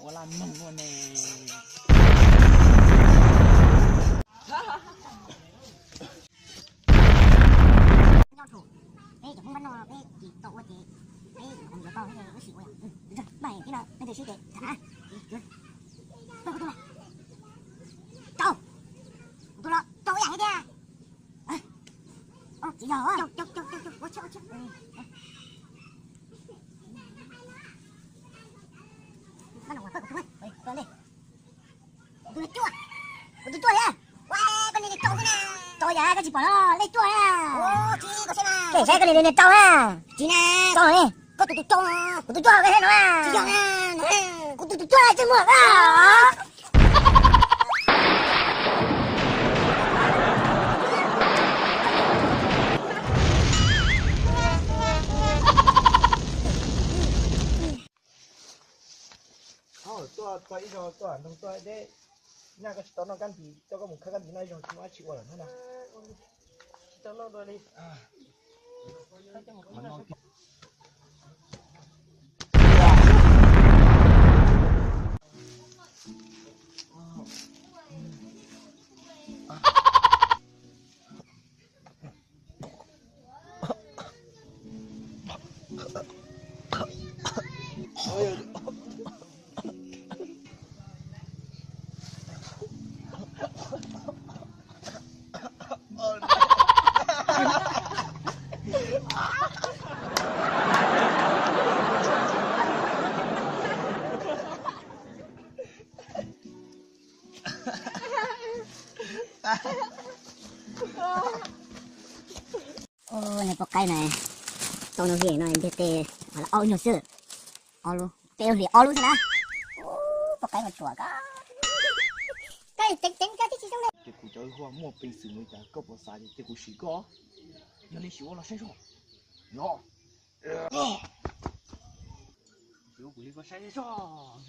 Ua laj mloog ua ne. Nyob thaum peb cov Hmoob npab no peb tsis tau ua ces peb yuav tau wb sim ua yom. Npaj peb no leej twg sib ces tham na. Rau, kuv tus los rau ib yam thiab tiag. Tsis yog, ua tsheb, ua tsheb. Kuv tus cuaj, kuv tus cuaj thiab. Koj niag rau xwb na. Rau yam koj tsis pom no, leej cuaj na. Saib koj niag rau na. Tsis na. Koj tus tus rau, kuv tus cuaj koj thiab no. Tsis yog na, kuv tus tus cuaj tsis muaj na. Tuaj txog ib zaug tuaj nrog tuaj deb, nyaj koj tsis tau noj kab ntsis, coj koj mus khawb kab ntsis noj ib zaug tsis muaj dab tsi ua lawm na. Ub, niag poj qaib no, tau no hli no ntiag teb, ob lub nyuag xwb, ob lub, peb lub hlis ob lub xwb na. Ub, poj qaib no ruam koj. Koj ceev ceev koj tib tsis zoo li. Ces kuv cov hua muaj peev xwm mus cas koj puas xav tias kuv sim koj? Yog li sim ua los saib zog. Yog. Sim ua kuv li koj saib zog.